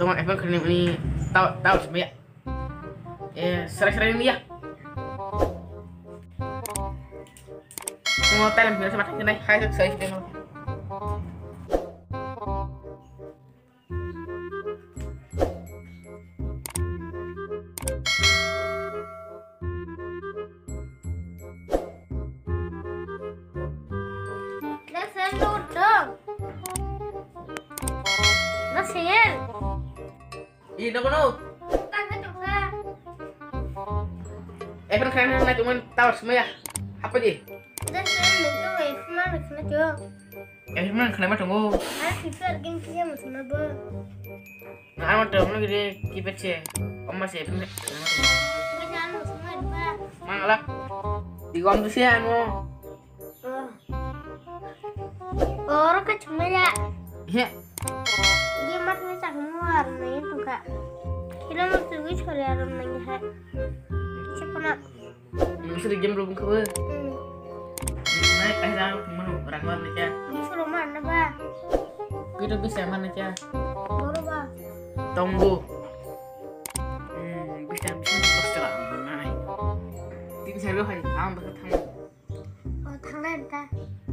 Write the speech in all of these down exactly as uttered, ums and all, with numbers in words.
Toma, ephang khani mani tau, tau sumaya. Eh, serai serai ni ya. Toma, talam hina sama kena hai tak sai. Nasel dong. Nasel. Ih, nogo no. Tangga tangga. Ephang khana na tuman tower sumaya. Apa di? Nasel dong, ephang mana kena tuh. Eh, mana kena mah tunggu. Ah, FIFA game kia musuh nabo. Nah, amat dong lagi deh, kipet sih. Om masih ephang. Kena musuh nabo. Mangala. Di gom tuh sih anu. Oh. Oro ka chumaya. He. Dia mat ni chak muar ni tu ka. Kira mat tu wis kore aram nang ha. Chepana. Nusri game rubung kau. Hmm. Nai kahira manu rangwar ni kya. Nusro mana ba. Kita bisa mana kya. Oro ba. Tunggu. Hmm, bisa bisa pasti lah. Nai. Tim saya lo hai, ang bakal thang. Oh, thangnai da.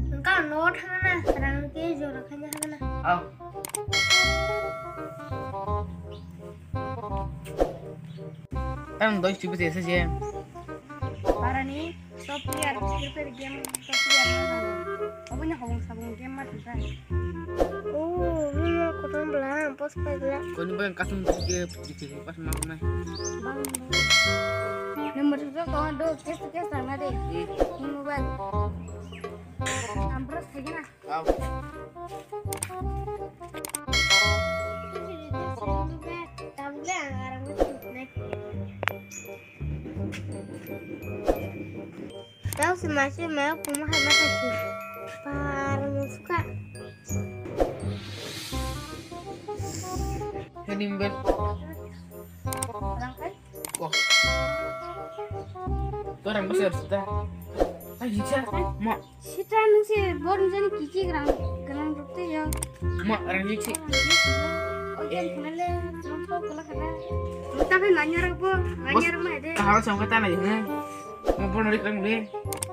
Nokha no thangna, rang ke jora khaina hagana. Oh. Tang doi chibu je se je. Parani top player, prepare game top player na. Aboni hobong sabong game ma tuka. Oh, ini mau kotong belah, pos pai belah. Kau ni bang kasum ke. Pas mau nai. Bang. Nomor satu kau do kes kes sana deh. Hmm. Ini mobile. Ampras lagi na. Au. Tau se masi mai kumu hai mata si. Par musuka. Henimbet. Wah. Kau orang besar sudah. Ai, bisa. Ma. Sita nung se bor nung jani kiki gerang gerang rukte yo. Ma, orang jiksi. Oh, iya, kenal le, nung kau kala kala. Nung tapi nanya rok bo, nanya rok mah deh. Kahal sama kata nanya. Mau pun narik rang deh.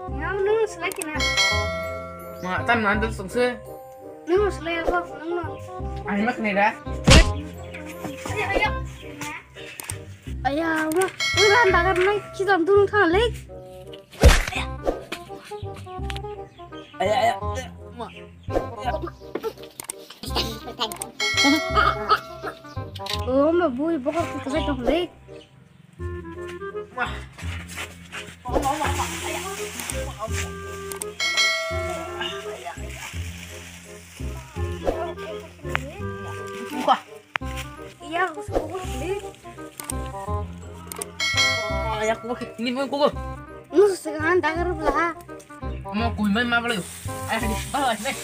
Nung nung selai kena. Ma, tan nanti sungse. Nung selai apa? Nung nung. Ayo mak nih dah. Ayo ayo. Aya, wah, wih, ran dagar nai, kita turun tang lek. Aya, aya, aya, ma. Oh, ma bui, bokor kutu bai tong lek. Ma. Ma, ma, ma, ma. Aya. Wah. Iya, aku suka banget. Aya, aku pakai ini mau kuku. Nus sekarang dagar belah. Mau kuy main apa lagi? Ayo, di bawah, nih.